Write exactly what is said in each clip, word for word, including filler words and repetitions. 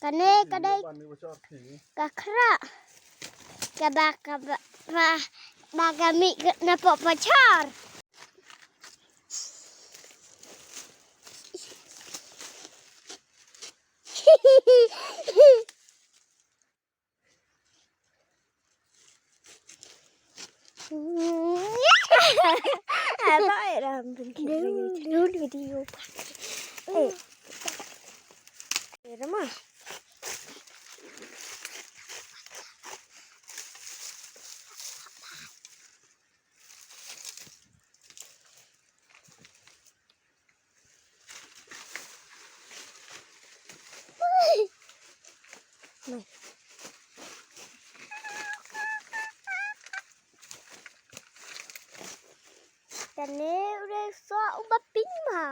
Kane ka dei ka khrah. Kaba, kaba, ba, ba ka mih napoh pachar. Kane u dei soh uba pink ma.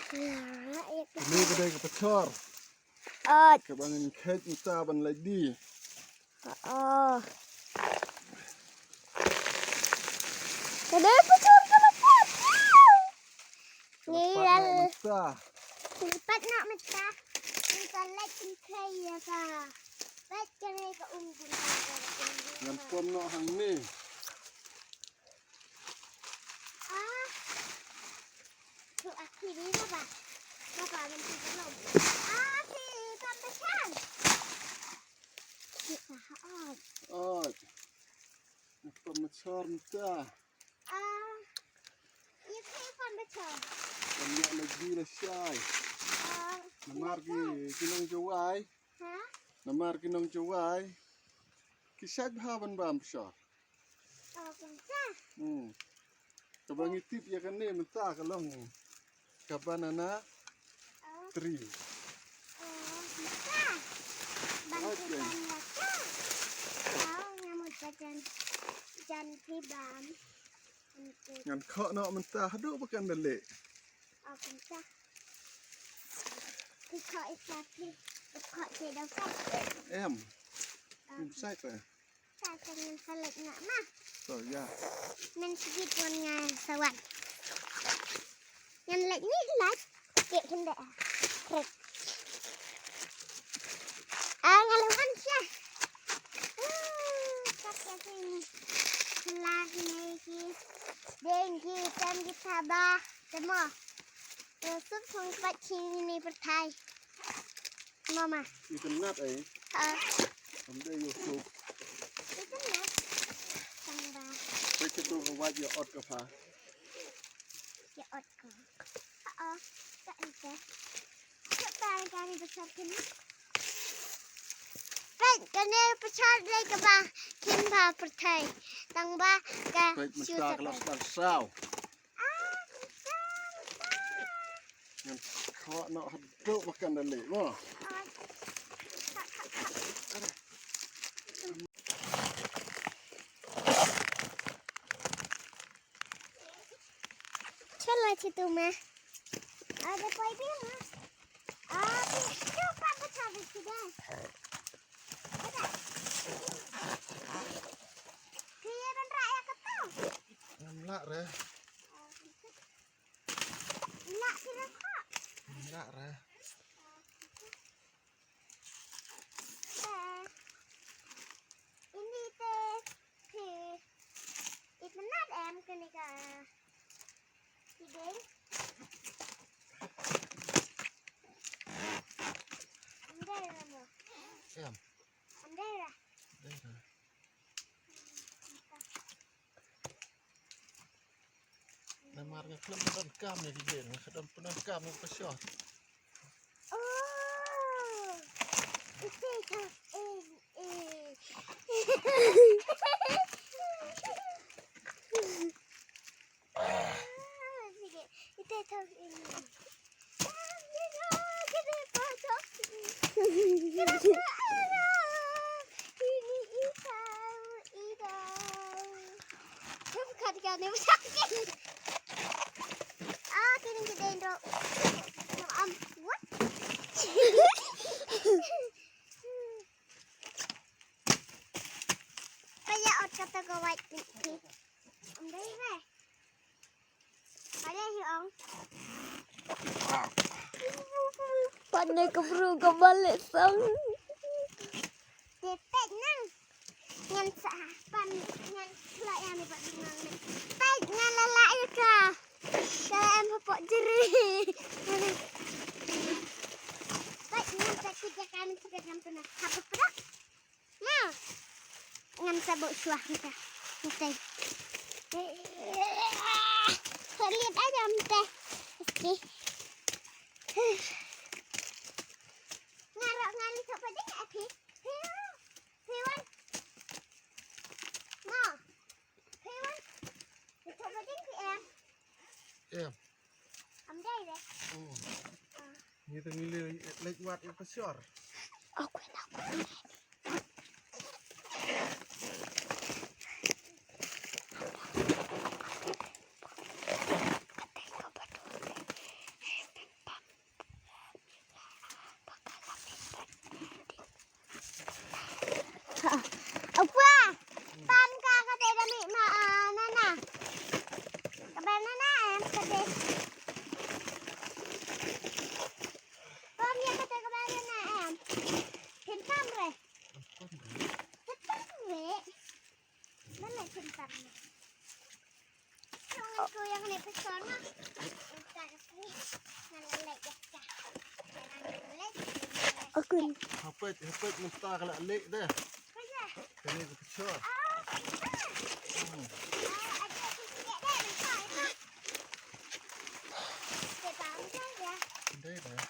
Kane ka dei ka pachor. Ot. Kaba ngin kheit mynta ban leit die. Oh. Kane pachor ka la pat. Ngi pat la mynta. Ngi pat na mynta. Ngi pat leit kin kheit ïa ka. Pat kane ka um kum ka. Ngan pom noh hangne. Ah. Tu aki ni baba. Baba, men tu belum. Ah, si pam pesan. Kita haat. Ot. Ngan pom machor mynta. Ah. Ïa phi pom machor. Pom ïa lagi lashai. Ah. Namar ki, ki nong Jowai. Ha? Namar ki nong Jowai ki shait bha ban bam pshor. Oh, kumta. Hmm. Kaba ngi tip ïa kane mynta ka long ka banana tree. Oh, kumta. Ban tip ban ïa ka. Oh, nga mut ba jan, jan phi bam. Ngan khoh noh mynta haduh ba kan da leh. Oh, kumta. Phi khoh ita phi. Phi khoh te dau sait. Em. Em sait pa. Sa sa ngan sa leit nga ma. So ya. Men sigi pun nga sa wan. Ngan leit ni leit. Ke kende. Krek. Ah, nga leit wan sha. Ah, tak ya sini. Lag ni ki. Deng ki tam ki saba. Temo. Suk song pat sini pertai. Mama. Itynnat ai. Ha. Am dei ïoh suk. Itynnat. Tang ba. Peit kito ka wait ïa ot ka pha. Ïa ot ka. Ha, oh. Ka ente. Ka ba ka ni besar kini. Peit kane besar dei kaba kin ba pertai. Tang ba ka. Peit mynta ka la sdang saw. Ngan khoh noh haduh ba kan da leh mo. Chala chitu ma. Ada pai bi ma. Ah, bi tu pa pa cha bi sida. Ada. Kaya ban raya kata. Ngam lah re. Lah kira kok. Lah re. Eh, ini te, te, itynnat em kane ka kideng. Em. Em dei ra. Dei ra. Namar nga khlem don kam ïa ki dieng, nga khlem pyndonkam ïa ka shot. Oh. Ite ka, eh, eh. Ah, sige. Ite ka, eh. Kaya ot kata ko wait. Am dei re. Kaya hi ong. Ni ka bru ka balik sang. Te peit nang. Ngan sa pan ngan khlaiñ ïa ni pat nang ni. Peit ngan la lah ïa ka. Ka em hapoh jeri. Peit ngan sa kit ïa ka ni sa ka ngam tuna. Hap prak. Na. Ngam sa buh shuwa nta. Nta. Khalid aja nta. Okey. Ngarok ngali sok pading ati. Piwan. Ma. Piwan. Sok pading pi em. Em. Am dai de. Hmm. Ah. Ni tu ngili lek wat ïa ka shor. Aku nak. Ha. Apa? Pam ka kata kami ma, ah, nana. Ka banana em kata. Pam ïa kata ka banana em. Phin pam re. Phin pam re. Mana phin pam re. Jangan goyang ni pesona. Entar ni. Mana lagi ya. Jangan lagi. Aku ni. Hapet, hapet musta kalau lek deh. Apa ya? Kena ke pesona. Ah, apa? Hmm. Ah, ada tu sikit deh, nampak itu. Dia bangun ya. Dia dah.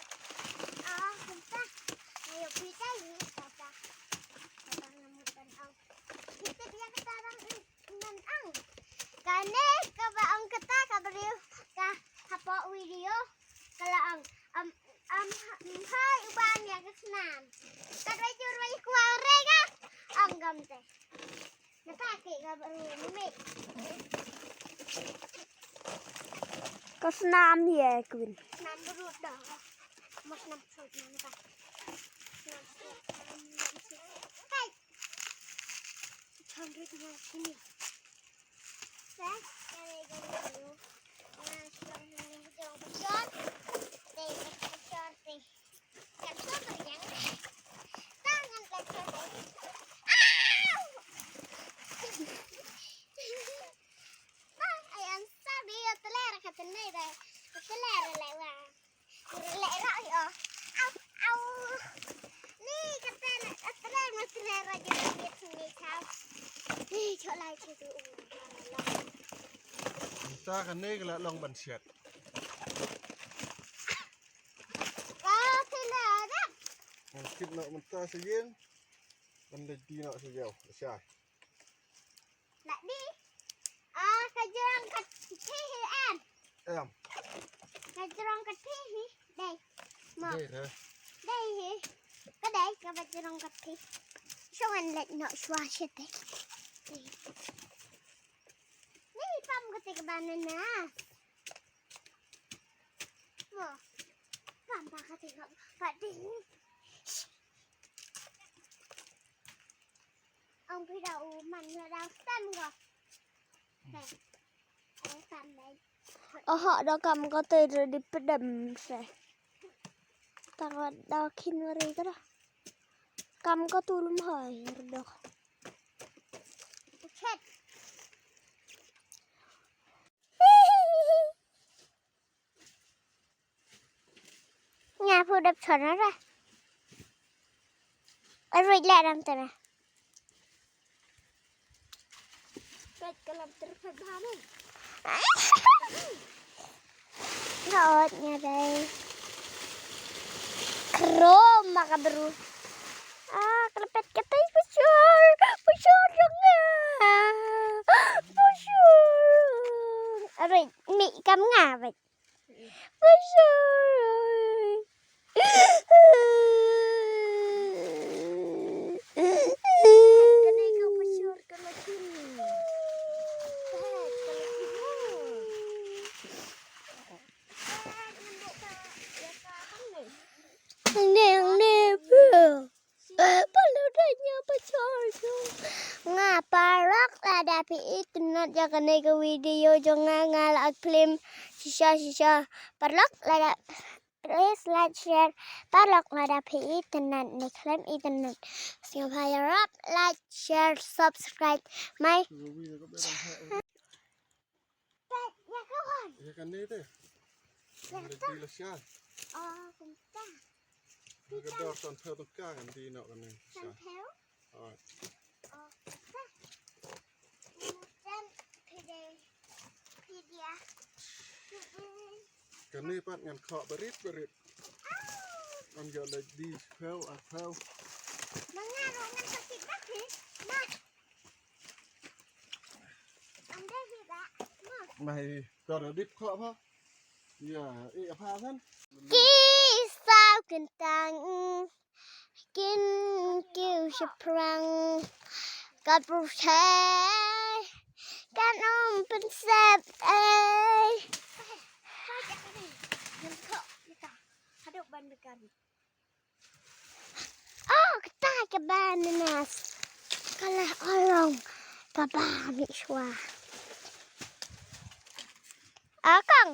Ah, bentar. Ayo, kita ni, kata. Abang namun kan au. Kita dia kata abang ni. Ngan ang. Kane kaba ang kata ka briew ka hapoh video ka la ang. Am, am, am, hai uban ïa ka snam. Ka dwai jur wai kwai re ka ang gam te. Na ka ke ka briew ni me. Ka snam ïa kwin. Snam brut da. Mas snam sut na ka. Snam sut. Hai. Ni kata na, kata na, kata na, kata na, kata na, kata na. Ni, chok lai, chok tu. Mynta kane ka la long ban shet. Ka kine da. Ngan kit noh mynta sa ïing. Ban leit die noh sa ïew, sa shai. Lah di. Ah, ka jrong ka thi hi em. Em. Ka jrong ka thi hi. Dei. Mo. Dei re. Dei hi. Ka dei kaba jrong ka thi. Shu ngan leit noh shuwa shet te. Ni pam ka te ka banana. Mo. Pam pa ka te ka pa ding. Ong phi da u man nga da stem ko. He. Ai kam dai. Oho, da kam ko te ready pedem se. Ta ko da khin wari ka da. Kam ko tulum hoi rdok. Chet. Nga pu dap chona ra. Arwit la dam tana. Pet kalam ter pet bhamu. Nga ot nga dai. Krom ma ka bru. Ah, klepet katai pachor. Pachor dong nga. Pachor. Arwit mi kam nga wit. Neng ne, bro. Palo da nya pachor tu. Nga paralok lada phi itynnad ïa kane ka video jong nga, nga la upload shisha shisha. Paralok lada, please like, share. Paralok lada phi itynnad ne khlem itynnad, sngewbha ïarap like, share, subscribe my channel. Ïa kane te. Ïa kane te. Oh, kumta. Ïa ka dor san phew tyngka ngan die noh kane. San phew? Alright. Oh, kumta. Kane pat ngan khoh barit barit. Ngan ïoh leit die phew ar phew. Ma nga ruh ngan khoh barit barit. Ma. Mai tor dip khoh pha. Ïa, eh, pha san. Ki saw kyntang. Kin kiew shaphrang. Ka pyrthei kan ym pynsep ei. Oh, kata ka bananas. Ka la long kaba mih shuwa. Ah, Kong.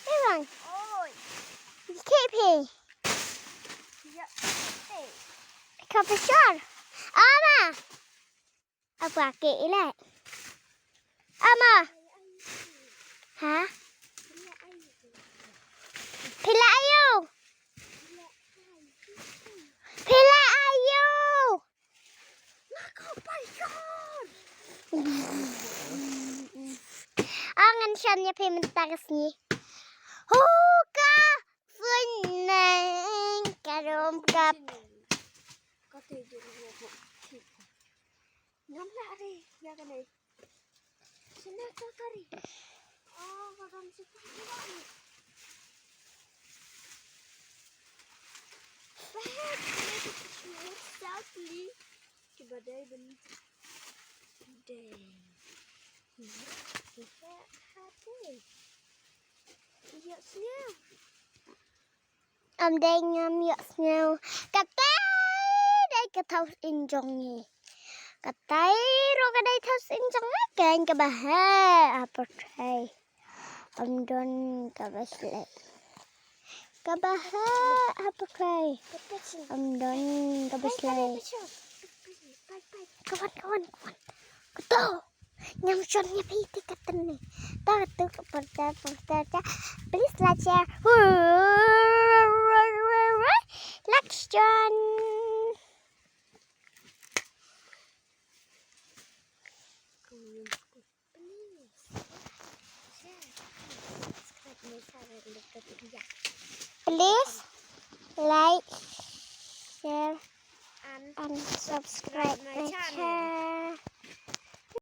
Hey, Kong. Oi. Keep here. Ïa, hey. Ka pyrshah. Ama. Apa ke ilai? Ama. Ha? Phi la aïu? Phi la aïu? Ah, ngan shon ïa phi mynta ka sngi. Hu ka Fun neng ka rum kap. Ngam lah ri ïa kane. Sini ka kari. Oh, ka dang super ni. Back to the shore softly. Kiba dei ban dei. Ïa, ha dei. Ïa, sini. Am dei ngam ïohsngew. Katei dei ka thaw sying jong ngi. Katei ruh ka dei thaw sying jong ngi. Kane kaba heh ha pyrthei. Am don kaba shlei. Kaba heh ha pyrthei. Am don kaba shlei. Kawan, kawan, kawan. Kato. Ngam shon ïa phi te katne. Ta tu ka porta porta ta. Please like, share. Like, share. Please like, share, and subscribe my channel.